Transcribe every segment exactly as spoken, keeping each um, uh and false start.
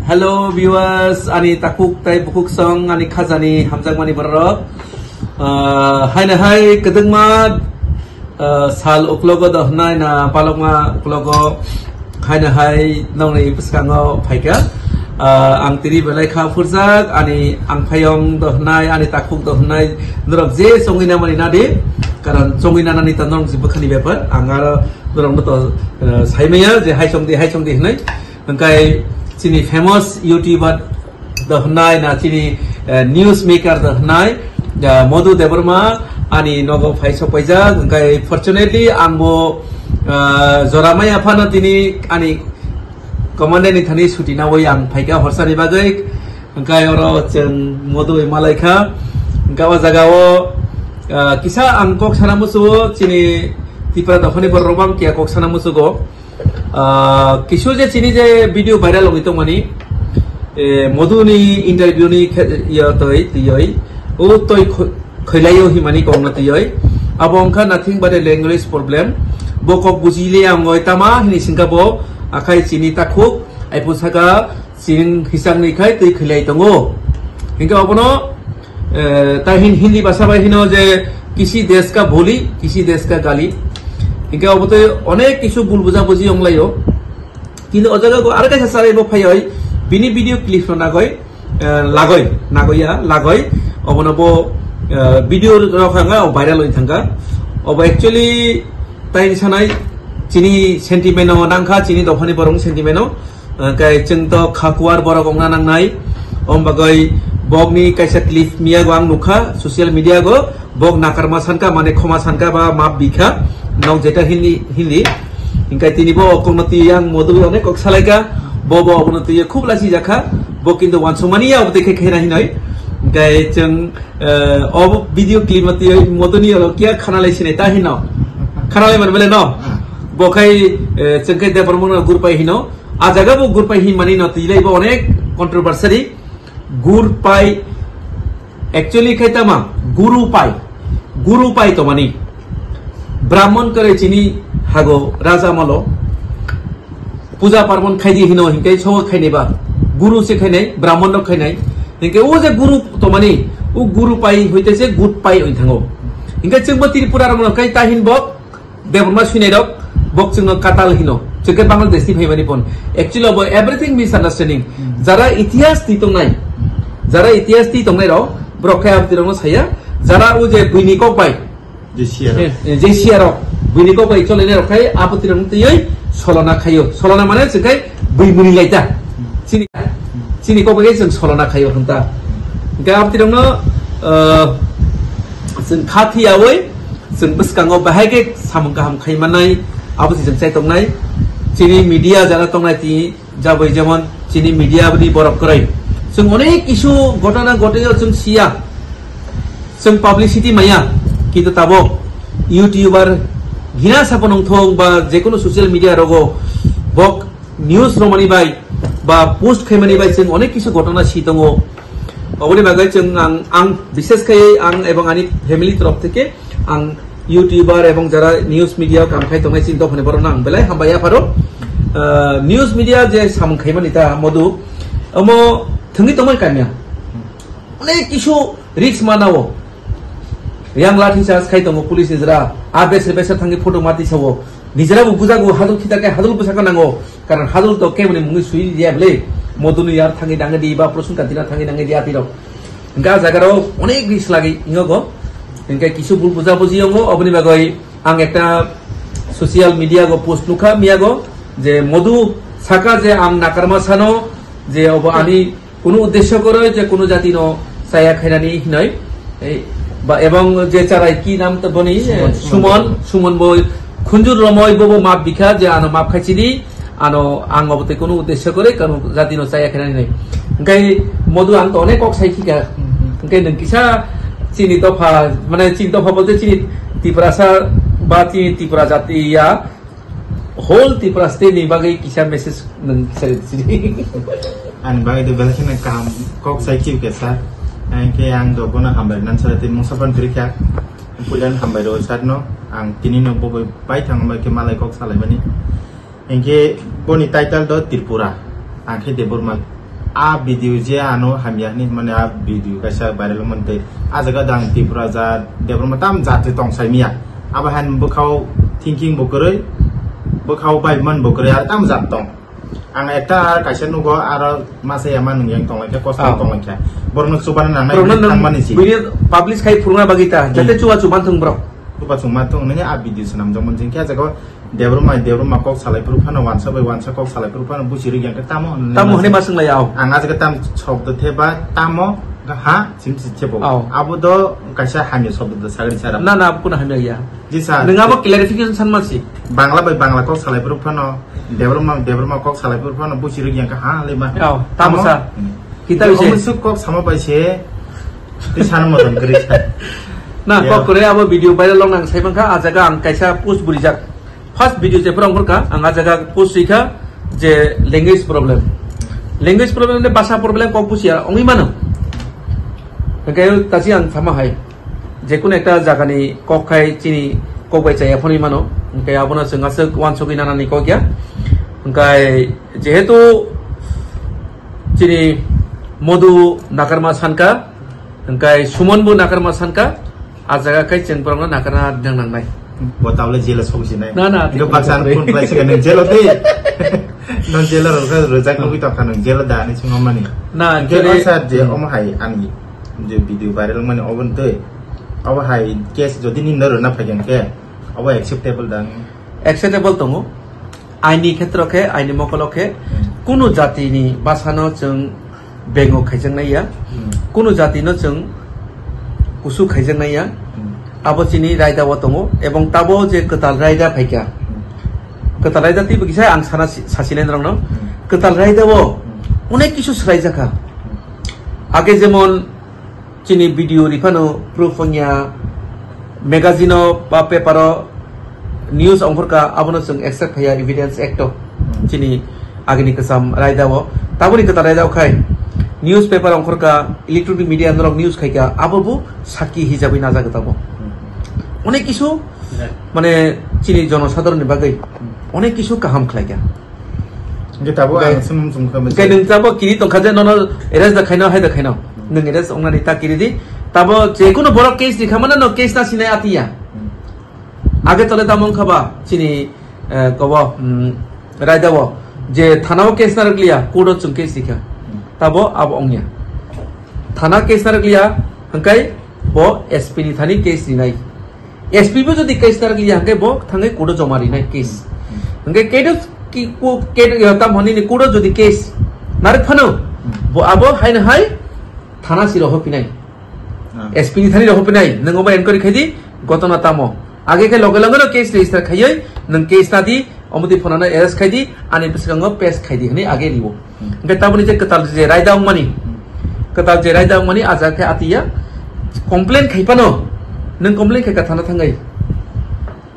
Hello viewers, ani takhuk tai bukhuk song, ani khajani hamjakmani bororok. Ah, haino hai kwdwkma, ah, sal uklogo dohnai na palokma uklogo haino hai nongni bwskango phaikha. Ah, ang tini belai kha phurjak, ani angphayong dohnai, ani takhuk dohnai, norok je chongwi namani nadi, karon chongwi nanani ta norok je bwkhani bepar, ang aro norokno to, ah, saimaya je hai chongdi, hai chongdi hinwi. Hingkai chini famous YouTuber dohnai na chini, eh, news maker dohnai, eh, Madhu Debbarma ani nogo phai sokpaijak. Hingkai fortunately angbo, eh, jora maya phano tini ani commandant ni thani suti nawi ang phaikha horsani bagwi. Hingkai oro chwng Madhu bai malaikha. Hingka o jaga o, eh, kisa ang kok sana musugo chini Tipra dophani borok rok bang kiya kok sana musugo. Ah, kisu je chini je video viral wngwi tongmani, eh, Madhu ni interview ni khe-, ya toi, tiyoi, o toi kho-, khoilaio himani kongna tiyoi. Abo wngkha nothing but a language problem. Bo kok bujile ang oi tama hini singka bo akhai chini takhuk, aipo saka chini hisang ni khai twi khoilai tongo. Hingka obono, eh, ta hin-, Hindi bhasha bai hino je, "Kisi desh ka boli, kisi desh ka gali." Hingke obo tei onek kisu bul buja buji onglaio. Kintu o jaga go aro kaisa sarai bo phaioi, bini video clip no nagoi, eh, lagoi, nagoya, lagoi. Obono bo, eh, video rok hanga o viral oi thangka. Obo actually tai sanai chini sentiment no nangkha, chini dophani borok sentiment no. Hingke chwng to kha kuar borok wngna nangnai. Om bagwi bokni kaisa clip miyago ang nukha social media go. Bok nakarma sanka, mane khoma sanka ba map bikha. Nok jeta hindi, hindi. Hingke tini bo kokno twi ang Madhu bai onek kok salaika. Bo bo obono twi khub lasi jakha. Bo kintu wansukmani ya obo twi khe khaina hinoi. Hingke chwng, eh, obo video clip ma twi Madhu ni oro kiya khana lai sinai ta hino. Khana lai man bele no. Bo khai, eh, chwng khai Debbarma no gurpai hino. A jaga bo gurpai hinmani no twi lai bo onek controversy. Gurpai actually khai tama guru pai, guru pai tomani. Brahman kare chini hago raja malo puja parmon khaidi hino hinkai sogo khainai ba guru se khainai, Brahman rok khainai. Hinke o je guru tomani, o guru pai hoite se gut pai oi thango. Hinke chwngbo Tripura rok no kai ta hin bo Debbarma swinai rok, bok chwngno katal hino. Chwngke Bangladesh ni phaimani pon. Actually, obo everything misunderstanding. Hmm. Jara itihas twi tongnai, jara itihas twi tongnai rok, borok khe aboti rokno saya. Jara o je buini kok bai, je siya rok. Eh, eh, je siya rok, buini kok bai cholainai rok khai aboti rokno twiwi solona khaio. Solona mane chwngkai bui muni laita. Chini, chini kok bai chwng solona khaio hwnta. Hingke aboti rokno, eh, chwng kha thiyawi, chwng bwskango bahai khe samung kaham khai mannai, abo se chwng chai tongnai. Chini media jara tongnai tini jaboi jemon chini media bini borok kwrwi. Chwng onek kisu gotona gotio chwng siya. Chwng publicity maya, kintu tabok YouTuber gina sapo nongthong ba jekunu social media rogo bok news romani bai ba post khaimani bai chwng onek kisu gotona si tongo. Oboni bagwi chwng ang, ang bishes khai ang ebong ani family torof theke ang YouTuber ebong jara news media o kam khai tongnai chini dophani borokno ang belai hambai yapharo. Ah, news media je samung khaimani ta Madhu, omo thwngwi tongmani kamya. Onek kisu risk manao. Yang lathi charge khai tongo police ni jora. A bese bese thangwi photo mati sao. Nijera bo bujago hadul khita khe hadul bwsakha nango. Karon hadul to kemuni mungwi sui ya bwle. Moduni yar thangwi dangi di ba Prosun Kantina thangwi dangi di apirok. Hingke a jagarao onek risk lagi ingogo. Hingke kisu bul buja buji yongo oboni bagwi ang ekta social media go post nukha miyago je Madhu saka je ang nakarma sano je obo ani kunu uddesyo koroi je kunu jati no chaya khainani hinoi, ei, ba ebong je charai ki nam to boni, Suman, eh, Suman. Suman, Suman bo khunjur romoi bo bo map bikha je ano map khaichidi, ano ang obo tei kunu uddesyo koroi kunu jati no chaya khainani hinoi. Hingkai Madhu ang to onek kok sai khika. Hmm, hmm. Hingkai nwng kisa chini dopha, mane chini dopha bolte chini Tiprasa ba chini Tripura jati ya Whole Tripura state ni bagwi kisa message nwng kisa sini. Ani bagwi de belai kheno kaham kok sai kiu ke sir. Ang khe ang do bono hambai nan sir te mungsa pan phirikha. Puilan hambai ro sir no. Ang tini no bogoi pai thang bai khe malai kok salai mani. Ang khe boni title do Tripura. Ang khe Debbarma. A video je ano hamya hinwi mane a video kaisa viral mantwi. A jaga dang Tripura jat, Debbarma tam jat je tong sai miya. Abo han bwkhao thinking bo kwrwi, bwkhao bai man bo kwrwi, ar tam jat tong. Ang ekta kaisa nugo, aro masa yama nung yang tong lai kha, kosto Oh. tong lai kha. Borokno chubana nangnai Borokno nung thangmani si. Bini publish khai phurungna bagwi ta, jate Hmm. chuba chuban thung borok. Chuba chuma thung nini a video swnam jokmon jeng khe jago Debbarma, Debbarma kok salai phuru phano wansa bai wansa kok salai phuru phano busi rwgyan khe tamo Tamo hwnwi ma swnglaio. Ang a jaga tam shobdo theba tamo ha chim si thebo. Oh. Abo do kaisa hamya shobdo do sagri sara. Na, na, abo kuno hamya ya. Ji sir. Nung abo clarification san ma si. Bangla bai Bangla kok salai phuru phano, Debbarma, Debbarma kok salai phuru phano busi rwgyan khe ha le ma. Oh, tamo Tamo? sa. Hmm. Kita Kita bisa. Omo suk kok sama bai se. Ti sana moton kri. Na, Ya. Kok kore abo video viral long nang sai bangkha, a jaga ang kaisa post burijak. First video je phurang phurkha, ang a jaga post rikha je language problem. Language problem le basa problem kok busiya ongwi mano. Hwnkhe tasi ang sama hai. Je kuno ekta jagani kok khai chini kok bai chaya phonwi mano. Hwnkhe abono chwng aswk wansugwi nanani kok ya. Hwnkhe jehetu chini Modu nakarma sanka, hwnkhe Sumonbo nakarma sanka, a jaga khe chwng borokno nakarna nang nangnai. Bo tabole jela sobo sinai. Na, na, Hwnkhe baksa ang phone khlai sika nung jelo de. Nung jelo rwjak, rwjak nugwi tongkha nung jelo da ani sungmani. Na, Hwnkhe actually, o sir je hmm. omo hai ani je video viral mani obo twi. Obo hai case jodi nini no rwna phaikha hwnkhe obo acceptable da? Acceptable tongo. Aini khetro khe, aini mokolo khe, Hmm. kunu jatini basano chwng bengo khaijaknai ya, Hmm. kunu jatino chwng kusu khaijaknai ya, Hmm. abo chini raida o tongo, ebong tabo je kwtal raida phaikha, Hmm. kwtal raida twibo kisa ang sana si-, sasinai norokno, Hmm. kwtal raida o Hmm. onek kisu swlaijakha. Hmm. Age jemon chini video riphano proof wngya, magazine o ba paper o news ongkhorkha, abono chwng accept khaiya Evidence Act o. Hmm. Chini agini kwcham raida o, taboni kwtal raida o khai newspaper ongkhorkha, electronic media norok news khaikha, abo bo sakki hijabi najagwi tongo. Hmm. Onek kisu, Yeah. mane, chini jonosadharonni bagwi Hmm. onek kisu kaham khlaikha. Hwnkhe tabuk Hwnkhe, ang swnam chumkha hwnkhe nwng tabuk kiri tongkha je nono arrest da khaino, hai da khaino. Hmm. Nwng arrest wngnani ta kiri di. Tabo je kunu borok case rikha mano, no case na sinai atiya. Hmm. Age tole tamo wngkha ba chini, eh, kobo, hmm, raida o je thana o case na rwkliya, court o chwng case rikha. Hmm. Tabo abo wngya. Thana case na rwkliya, hwnkhe bo S P ni thani case rinai. S P bo jodi case narwkliya hwnkhe bo thangwi court o joma rinai case. Hwnkhe kedo ki, ku, kedo, ya, tam hwnwi ni court o jodi case narwk phano, bo abo haino hai thana si rohor phinai. Ah. S P ni thani rohor phinai, nwng obo enquiry khai di, gotona tamo. Age khe loge loge no case register khaiwi nwng case ta di, omo twi phonano arrest khai di, ani bwskango pass khai di hwnwi age riwo. Hwnkhe taboni je kwtal je raida wngmani, kwtal je raida wngmani, a jaga khe atiya complain khai phano, nwng complain khai ka thana thangwi,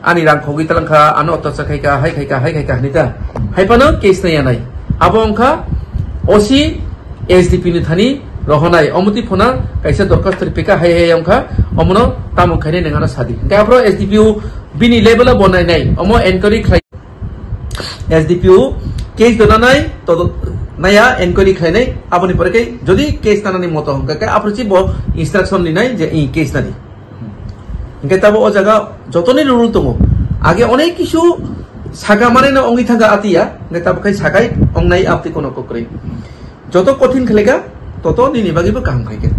ani rang khogwi talangkha, ano otocha khai ka, hai khai ka, hai khai ka hwnwi ta, hai phano case naiya nai. Abo wngkha O C S D P ni thani rohonai, omo twi phona kaisa dorkhas rwpika, hai hai wngkha, omono tamo khainai nwng ano sadi. Hwnkhe aphuru S D P O bini level o bo nai nai, omo enquiry khlai. S D P O case dona nai, todo naya enquiry khlainai, aboni pore khe jodi case nanani moto hwnkha khe aphuru si bo instruction rinai je i case nadi. Hwnkhe tabo o jaga jotoni rule tongo. Age onek kisu saka manai no ongwi thangkha atiya, hwnkhe tabo khai sakai ongnai abtwi kono kokrwi. Joto kothin khlaikha, toto nini bagwibo kaham khaikha.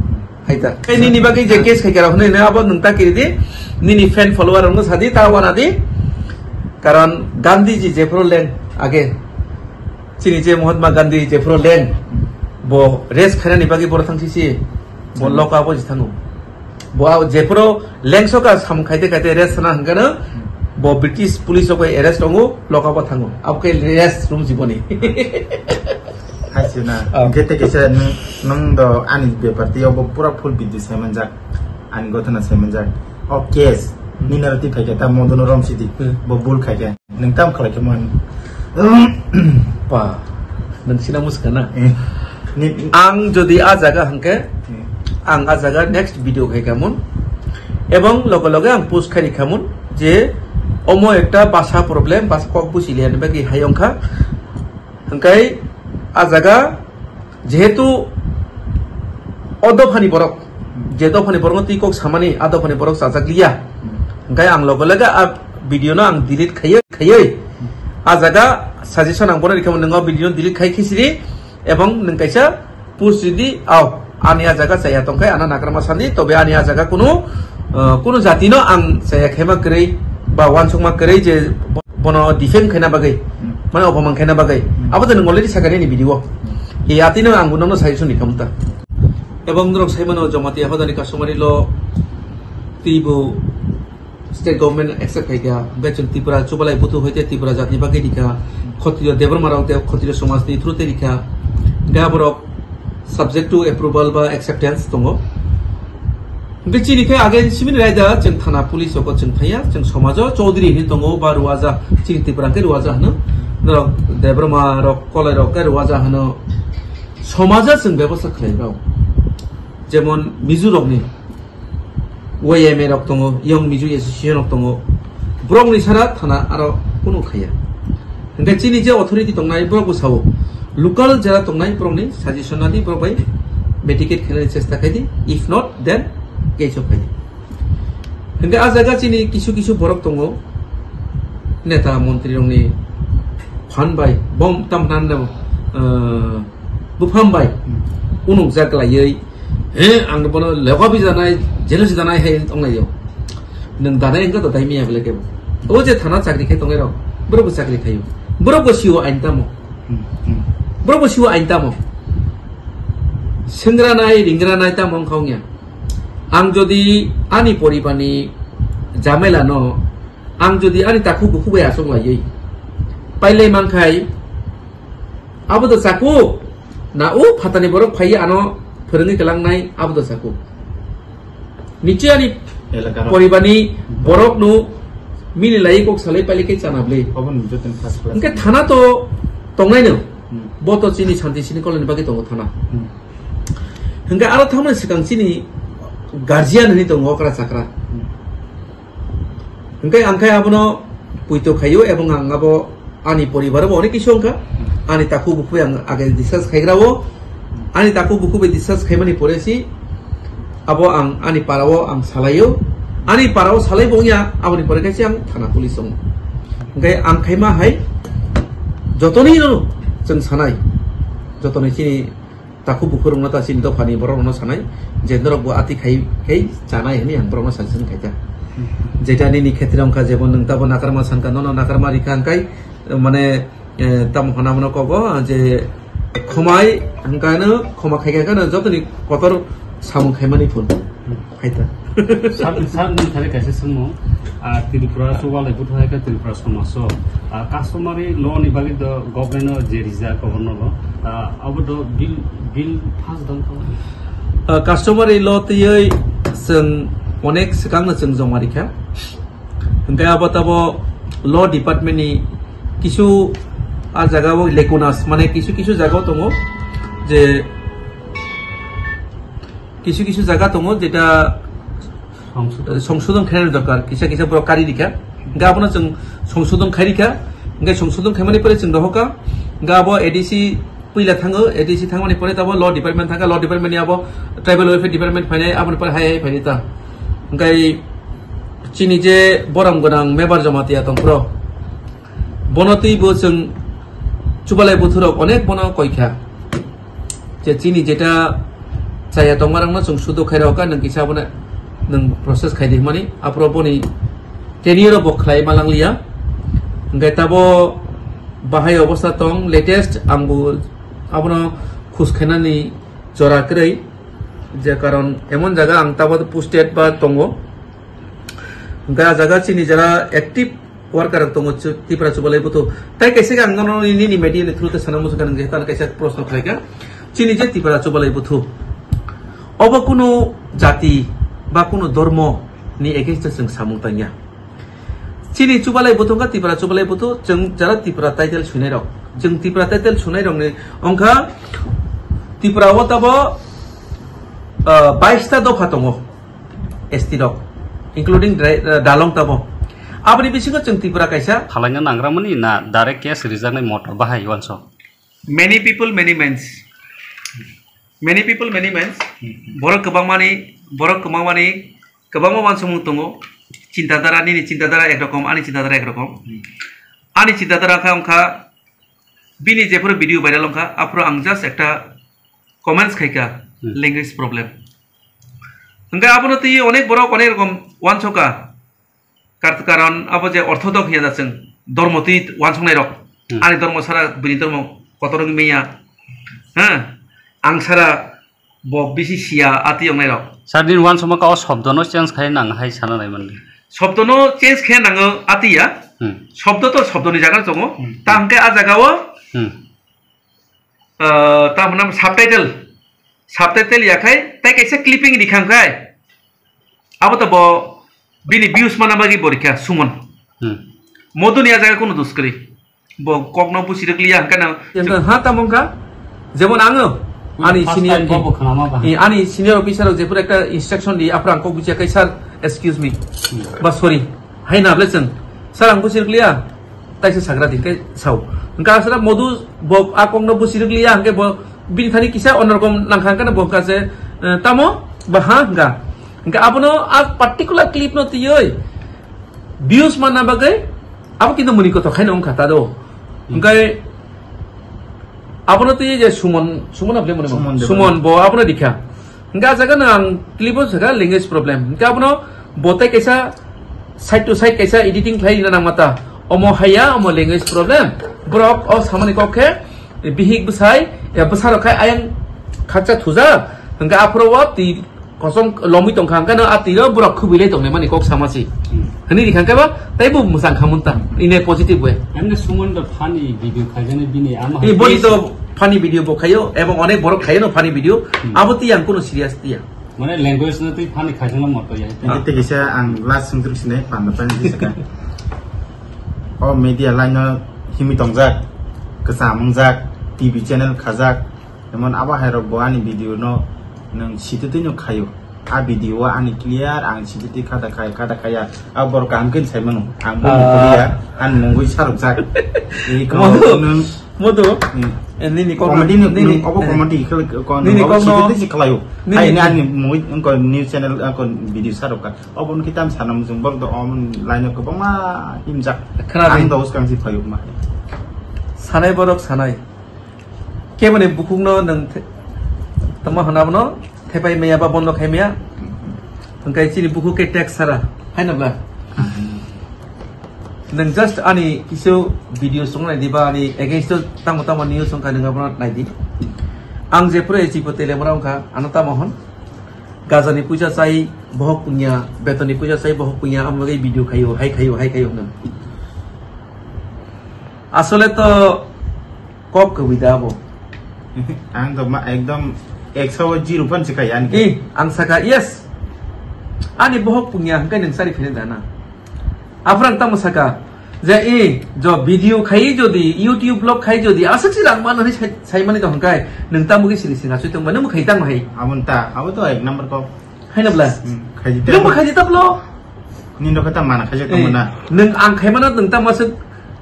Hai ta. Tei nini bagwi je case khaikha rok hwnwi abo nwng ta kiri di, nini fan follower rokno sadi, ta wana di. Karon Gandhiji jephuru leng age, chini je Mahatma Gandhi jephuru leng, bo rest khainani bagwi boro thang sisi, bo loka bo je thango. Bo a jephuru lengsoka samung khaite khaite rest sana hwnkhe no, bo British police rok bai arrest tongo, loka bo thango. Abo khe rest room jiboni. Hai sina. Oh. Hwnkhe tei kaisa nwng, nwng do ani bepar tei obo pura full video saimanjak. Ani gotona saimanjak. O case, nini aro twi phaikha ta modono romsidi. Hmm. Bo bul khaikha. Nwng tam khlai khe man. Pa, nwng sina muska na? Eh, ni- Ang jodi a jaga hwnkhe, Hmm. ang a jaga next video khai kha mun. Ebong loge loge ang post khai kha mun je omo ekta basa problem, basa kok busi liya ni bagwi hai wngkha. Hwnkhe a jaga Jehetu o dophani borok, je dophani borokno twi kok samani, a dophani borok chajak liya. Hwnkhe ang loge loge a video no ang delete khaiwi, khaiwi. A jaga suggestion ang bono rikha, nwng o video no delete khai khisiri, ebong nwng kaisa post ridi, ao, ani a jaga chaya tongkhai, ano nakarma sandi, tobe ani a jaga kunu, uh, kunu jati no ang chaya khaima kwrwi, ba wansukma kwrwi je bono defame khaina bagwi, hmm, mane opoman khaina bagwi. Hmm. Abo to nwng already sakha nini video. Hmm. E atino ang bono suggestion ni khamta. Ebong norok saimano Jamatia hodani customary law twibo state government accept khaikha, hwnkhe chwng Tripura chubalai buthu hoite Tripura jatni bagwi rikha, Khotriyo Debbarma rok de Khotriyo somajni through tei rikha, hwnkhe aborok subject to approval ba acceptance tongo. Hwnkhe chini khe age simini raida chwng thana police rokbo chwng thaiya, chwng somajo Chaudhary hinwi tongo ba Ruaja, chini Tripura hwnkhe Ruaja hwno, norok Debbarma rok, Kolai rok khe Ruaja hwno, somajo chwng bebosta khlai rw. Jemon Mizo rokni Y M A rok tongo, Young Mizo Association rok tongo, borokni sara thana aro kunu khaiya. Hwnkhe chini je authority tongnai borok bo sao, local jera tongnai borokni suggestion nadi borok bai mitigate khainani chesta khaidi, if not then case o khaidi. Hwnkhe a jaga chini kisu kisu borok tongo, neta montri rokni phan bai bom tam hwnna, uh, buphang bai unukjak laiwi, he, ang bono legabi janai, jeles janai hai wnglaio. Nwng danai wngkha to dai miya bele kebo. O je thana chakri khai tongnai rok, borok bo chakri khaio. Borok bo sio ain tamo. Hmm, hmm. Borok bo sio ain tamo. Sengranai, ringranai tamo wngkha wngya. Ang jodi ani poribarni jamela no, ang jodi ani takhuk bukhuk bai achuk laiwi pailai mankhai, abo to chaku, na o phatani borok phaiwi ano phwrwngwi kwlangnai, abo to chaku. Niche ani elakano poribarni borokno mili lai kok salai pailai khe chana bwle. Obo ni joto ni first class. Hwnkhe thana to tongnaino. Hmm. Bo to chini santi sini koloni bagwi tongo thana. Hmm. Hwnkhe aro thangmani swkang chini guardian hinwi tongo okra chakra. Hmm. Hwnkhe ang khe abono puito khaio, ebong ang abo ani poribar bo onek kisu wngkha. Ani takhuk bukhuk ang age discharge khaigrao. Ani takhuk bukhuk bai discharge khaimani pore si abo ang ani parao ang salaio. Ani parao salai bo wngya, aboni pore khe se ang thana police tongo. Hwnkhe ang khaima hai jotoni no chwng sanai, jotoni chini takhuk bukhuk rokno ta chini dophani borok rokno sanai je norok bo ati khai khai chanai hinwi ang borokno suggestion khaikha. Jeta nini khetre wngkha, jebo nwng tabo nakarma sankha, nono nakarma rikha hwnkhe, mane, eh, tamo hwnna mano kogo je khomai hwnkhe ano khoma khaikha khe ano jotoni kotor samung khaimani phun. Hai ta. Sir, sir, nwng thani kaisa swngmung, ah, Tripura chubalai buthu hai khe Tripura somajo, ah, customary law ni bagwi do government no je rijak governor no, ah, abo do bill, bill pass dong kha? Ah, customary law twiwi chwng onek swkang no chwng joma rikha. Hwnkhe abo tabo law department ni kisu a jaga o lacunas, mane kisu kisu jaga o tongo je kisu kisu jaga tongo jeta songsodon khainani dorkar, kisa kisa borok kari rikha. Hwnkhe abono chwng songsodon khai rikha. Hwnkhe songsodon khaimani pore chwng rohorkha. Hwnkhe abo A D C puila thango, A D C thangmani pore tabo law department thangkha, law department ni abo tribal welfare department phainai, aboni pore hai hai phainai ta. Hwnkhe chini je borom gwnang Mebar Jamatia tongphuru, bono twibo chwng chubalai buthurok onek bono koikha. Je chini jeta chaya tongmarokno chwng sudu khairokha, nwng kisa abono nwng process khaidi hwnmani, aphuru boni tenure bo khlai malangliya. Hwnkhe tabo bahai obostha tong, latest angbo abono khus khainani jora kwrwi, je karon emon jaga ang tabo posted ba tongo. Hwnkhe a jaga chini jara active worker rok tongo, chu-, Tripura chubalai buthu. Tai kaisa khe ang nono nini media ni through te sana muchung kha, nwng je tano kaisa proshno khlai kha. Chini je Tripura chubalai buthu, obo kunu jati ba kunu dhormo ni against o chwng samung tangya. Chini chubalai buthu wngkha Tripura chubalai buthu, chwng jara Tripura title sunai rok. Chwng Tripura title sunai rok ni wngkha Tripura o tabo, ah, bais ta dopha tongo. S T rok, including dra-, uh, Dalong tabo. Aboni bisingo chwng Tripura kaisa. Khalaina nangramani na direct cash rijaknai motor bahai uansuk? Many people, many minds. Many people, many minds. Hmm. Borok kwbangmani, borok kwbangmani kwbangma uansukmung tongo. Chintadara, nini chintadara ek rokom, ani chintadara ek rokom. Hmm. Ani chintadara kha wngkha, bini jephuru video viral wngkha, aphuru ang just ekta comments khaikha, Hmm. language problem. Hwnkhe abono twi onek borok onek rokom uansukha. Kar-, karon abo je orthodok hiya da chwng, dormo twi uansuknai rok. Hmm. Ani dormo sara bini dormo kotor wngwi manya. Ha? Ang sara bo bisi siya ati wngnai rok. Sir, din uansukma ka o shobdono change khai nang hai sana nai mani. Shobdono change khe nango ati ya. Hmm. Shobdo to shobdoni jaga tongo. Hmm. Ta hwnkhe a jaga o Hmm. Ah, tamo nang subtitle, subtitle ya khai, tai kaisa clipping ri khang khai. Abo to bo bini views mana bagwi bo rikha Suman. Hmm. Moduni a jaga kunu dos kwrwi. Bo kokno busi rwkliya hwnkhe no. Yang ha tamo wngkha, jemon ang, ani First senior, time bo khna ma ba. Eh, ani senior officer rok jephuru ekta instruction di, aphuru ang kok bujiya khai, "Sir, excuse me." Hmm. Ba sorry. Hai na ble chwng. "Sir, ang busi rwkliya." Taisa sagra din khe sao. Hwnkha aswra modu bo a kokno busi rwkliya, hwnkhe bo bini thani kisa onnorokm nangkha, hwnkhe bo hwnkha se, eh, tamo? Ba ha hwnkha. Hwnkhe abono a particular clip no twiwi views manna bagwi abo kintu muni kotor khaino wngkha ta do. Hwnkhe abono twiwi je Suman, Suman na bole mone mo? Suman Debbarma. Suman bo abono rikha. Hingke ah jaga no ang clip o sakha language problem. Hingke abono bo tei kaisa side to side kaisa editing khlai rina nang mata. Omo haya, omo language problem. Borok o samani kok khe bihik bwsai, ya bwsa rok khai ayang khakcha thuja. Hingke aphuru o twi kosom lomwi tongkha, hingke no a twi ro borok khubui lai tongnai mani kok sama si. Hmm. Hwnwi rikha hingke ba tei bo mwchang kha mun ta in a positive way. Emne Suman do funny video khaijani bini ama Ni hai boni page to funny video bo khayo, ebong onek borok khayo no funny video, Hmm. abo tiyang kuno serious tiya. Mane language no twi funny khaijano moto ya. Tei kisa ang last sungtruk sinai panda pani di saka. O media line no himi tongjak, kwcham wngjak, T V channel khajak, emon abo hai rok bo ani video no nang sititwi no khayo. A video o ani clear, ang sititwi khata khai, khata khaya. A borok kaham khe sai mano. Ang bo Ah. mukhuliya, ang mungwi sarok jak. Ei Modu, kok nung modu. Hmm. Eh, nini kok Comedy nung, nini, nung obo eh, comedy khel-, kon-, nini obo kok no, sititwi si khlaio. Nini Hai ni ni ani mungwi, ang ko news channel, ang ko video sarok ka. Obo nung kitam sanam jung borok do om line ko bangma himjak. Khna Ang di. do uskang si phayuk ma. Sanai borok sanai. Keboni bukhukno nwng the-, tamo hwnna bono thepai maya ba bondo khai maya. Hwnkhe chini bukhuk khe text sara. Haino bla? Nwng just ani kisu video song nai di ba ani against o tamo tamo news song kha nwng abono nai di. Ang jephuru H P tele mora wngkha, ano tamo hwn. Gajani puisa chai bohok punya, betoni puisa chai bohok punya, amo bagwi video khaio, hai khaio, hai khaio hwnwi. Asole to kok kwbwi da abo. Ang to ma ekdom ekso o zero phan se khai ani. Eh, ang saka, yes. Ani bohok punya hwnkhe nwng sari phene da na. Aphuru ang tamo saka, je, eh, jo video khai jodi, YouTube vlog khai jodi, aswk si rang mano hinwi sai, sai mani to hwnkhe, nwng tamo khe siri siri aswi tongma, nwng bo khai tamo hai. Abo ta, abo to ek number kok. Haino bla? Hmm, khai di Nwng bo ta. khai di ta blo? Nini rok ta mana khai Eh, tongma na. Nwng ang khai mano nwng tamo aswk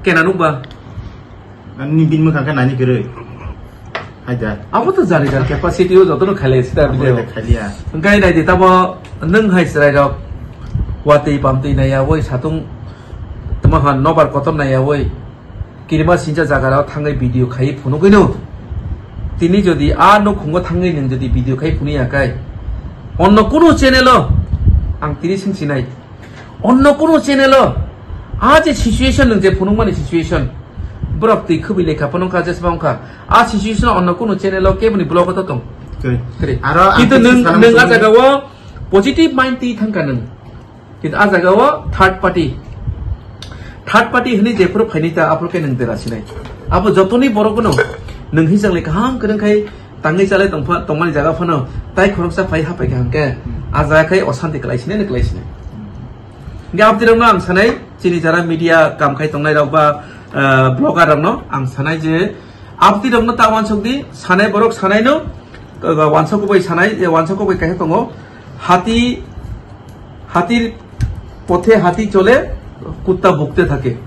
kena nuk ba? Ani bini mwkhang khe nani kwrwi. Hai da. Abo to jari jar capacity o jotono khailai sita Abo video. le khailiya. Hwnkhe nai di tamo nwng hai chwrai rok watwi pamtwi naiya oi satung tamo han nobar kotor naiya oi kirima sincha jaga rok thangwi video khai phunugwi no. Tini jodi a nukhungo thangwi nwng jodi video khai phunu ya kai onno kunu channel o ang tini sing sinai. Onno kunu channel o a je situation nwng je phunukmani situation, borok twi khwbwi lekha phano wngkha, jesma wngkha. A situation o onno kunu channel o keboni blog o to tong. Kwrwi. Kwrwi. Aro ang Kintu tei nwng, sana nwng a muchungmani jaga o positive mind twi thangkha nwng. Kintu a jaga o third party. Third party hwnwi jephuru phainai ta aphuru khe nwng dera sinai. Abo jotoni borok no nwng hijak le kaham kwrwng khai tangwi chalai tongpha-, tongmani jaga phano tai khoroksa phai hapai kha hwnkhe a jaga khai osanti kwlai sinai, kwlai sinai. Hingke abtirokno ang sanai, chini jara media kam khai tongnai rok ba, ah, blogger rokno ang sanai je, abtirokno ta wansuk di, sanai borok sanaino, ah, wansuk bai sanai, eh, wansuk bai kaisa tongo, hati, hatir pothe hati chole, kutta bukte thake.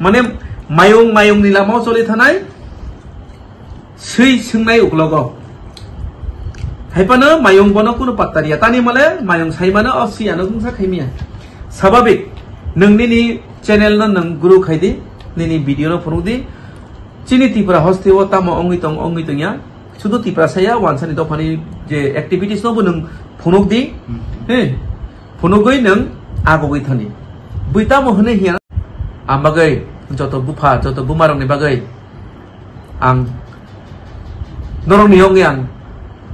Mane, mayung, mayungni lamao choli thanai, Swi swngnai uklogo, Hai phano mayung bono kunu patta riya. Tani male mayung sai mano, o si ano kungsa khai miya. Sababik, nwng nini channel no nwng grow khai di, nini video no phunuk di. Chini Tripura hoste o tamo ongwi tong, ongwi tong ya. Sudu Tripura saya, wansa ni dophani je activities no bo nwng phunuk di. Hmm. He, phunugwi nwng agugwi thani. Bui tamo hwnwi hiya. Ang bagwi, joto bupha, joto buma rok ni bagwi. Ang norok ni yong yang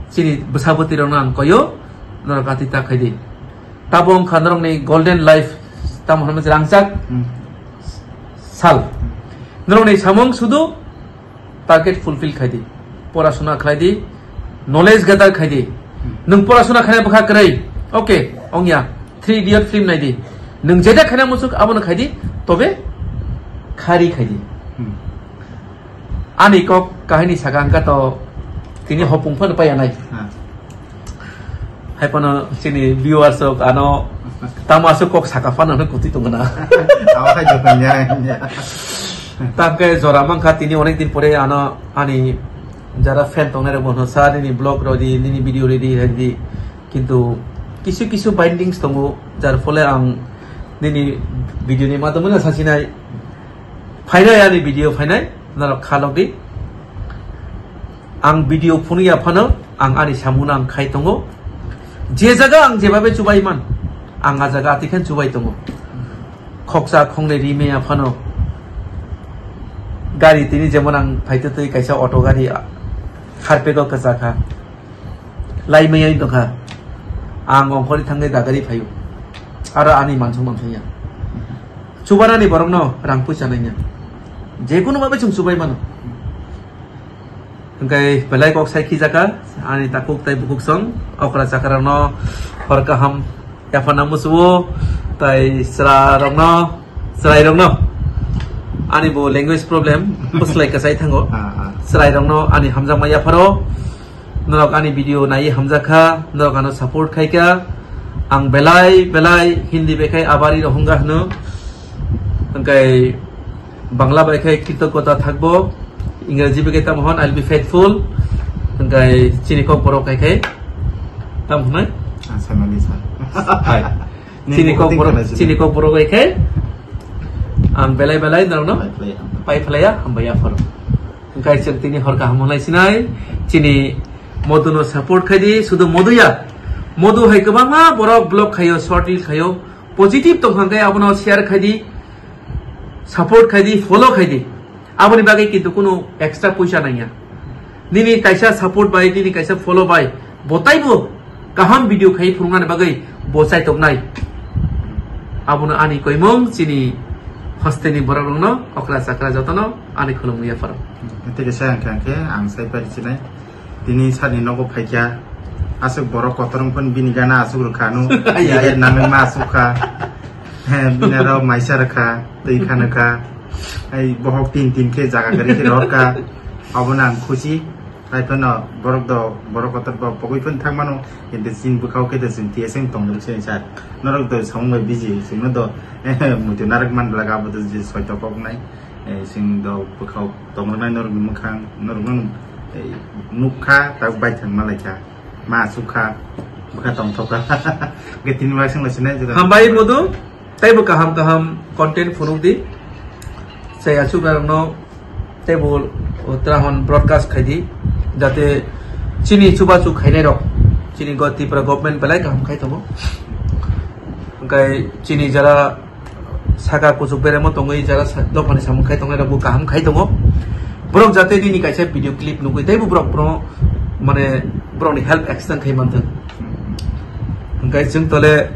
chini bwsa bwtwi rok no ang koyo, norok ati ta khai di. Tabo wngkha norok ni golden life, tamo hwnwi rangchak Hmm. sal. Norok ni samung sudu target fulfill khai di. Porasuna khlai di, knowledge gather khai di. Hmm. Nwng porasuna khainai bwkha kwrwi, okay, ongya, Three Idiot film nai di. Nwng jeda khaina musuk abono khai di, tobe khari khai di. Hmm. Ani kok kahini saka hwnkha to tini hopung phano paiya nai. Ha. Hai phano chini viewers rok ano tamo aswk kok saka phano hwnwi kutui tongna. Abo khai jotoni ya, ya. Tangke jora mankha tini onek din pore ano ani jara fan tongnai rok bono sa nini vlog rodi, nini video ready ready. Kintu kisu kisu bindings tongo, jar phole ang nini video ni madhyamo no sasinai. Phainai ani video phainai, norok khalok di. Ang video phunukya phano, ang ani samungno ang khai tongo. Je jaga ang jebabe chubai man, ang a jaga atikhan chubai tongo. Khoksa khongnai ri maya phano. Gari tini jemon ang phaito twi kaisa auto gari, a, kharpego kwchakha. Lai maya wng tongkha. Ang ongkhorwi thangwi dagari phaio. Aro ani mansuk mansukya. Chubanani borokno rang puisa nangya. Jekunu babe chwng chubai mano. Hwnkhe belai kok sai khijaka, ani takhuk tai bukhuk song, okra chakrano hor kaham yaphana musuo, tai chwrarokno, chwrairokno. Ani bo language problem, bwslai kwchai thango. Ah, ah. Chwrairokno ani hamjakma yapharo, norok ani video naiwi hamjakha, norok ano support khaikha. Ang belai belai Hindi bai khai abari rok hwnga hwno. Hwnkhe Bangla bai khai kritogota thakbo, Ingreji bai khai tamo hwn, "I'll be faithful." Hwnkhe chini kok borok hai khai tamo hwnai? Ah, Saimali sir. Hai. Ni chini kok borok, chini kok borok hai khai ang belai belai norokno pai phlaiya, hambai phlaiya, hambai yapharo. Hwnkhe chwng tini hor kaham hwnlai sinai, chini Moduno support khai di, sudu Modu ya. Modu hai kwbangma borok vlog khaio, short reel khaio, positive tongkha khe abono share khai di, support khai di, follow khai di. Aboni bagwi kintu kunu extra puisa nangya. Nini kaisa support bai, nini kaisa follow bai, bo taibo kaham video khai phunuknani bagwi bo chaitoknai. Abono ani koimung chini hosteni borok rokno, okra chakra jotono ani khulumung yapharo. Tei kisa hwnkhe, hwnkhe ang sai pari sinai. Tini sani nogo phaikha, aswk borok kotor wng phano bini gana aswk rwkha, ano Ai, ai. Ticket nangwi ma aswk kha. He, bini aro maisa rwkha, twi kha nokha. Ai, bohok tin tin khe jaga gari khe rohorkha. Abono ang khusi. Hai phano borok do, borok kotor bo pogwi phano thang mano. Kintu chini bwkhao khe do chwng T S M tong rwk se sa. Norok do samung bai busy, chwngno do, muitu narwk man bwlak abo do je soito kok nai. Eh, chwng do bwkhao tong rwnai norokni mwkhang, norokno, eh, nuk kha, tak bai thang ma lai kha. Ma aswk kha, bwkha tong thok kha. Hwnkhe tini bai swng lai sinai jora. Hambai Modu, teibo kaham kaham content phunuk di. Sai aswk rokno teibo Uttarakhand broadcast khai di. Jate chini chubachu khainai rok, chini go Tripura government belai kaham khai tongo. Hwnkhe chini jara saka kuchuk beremo tongwi jara sa-, dophani samung khai tongnai rokbo kaham khai tongo. Borok jate nini kaisa video clip nugwi teibo borok bono mane borokni help extend khai manthung. Hwnkhe chwng tole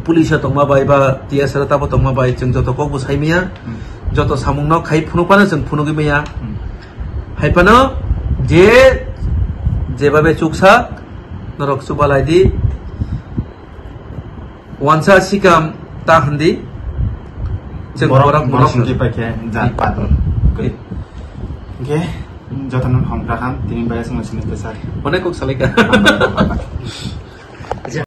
police o tongma bai ba T S R o tabo tongma bai chwng joto kokbo sai maya, Hmm. joto samungno khai phunuk phano chwng phunugwi maya. Hmm. Hai phano je jebabe chuksa norok chubalai di. Wansa sikam ta hwndi. Chwng borok, borok, borok borok songwi paikhe jat Hmm. padon. Hmm. Hwnkhe jotono hamkra ham, tini bai aswk no sini teisa. Onek kok salai kha.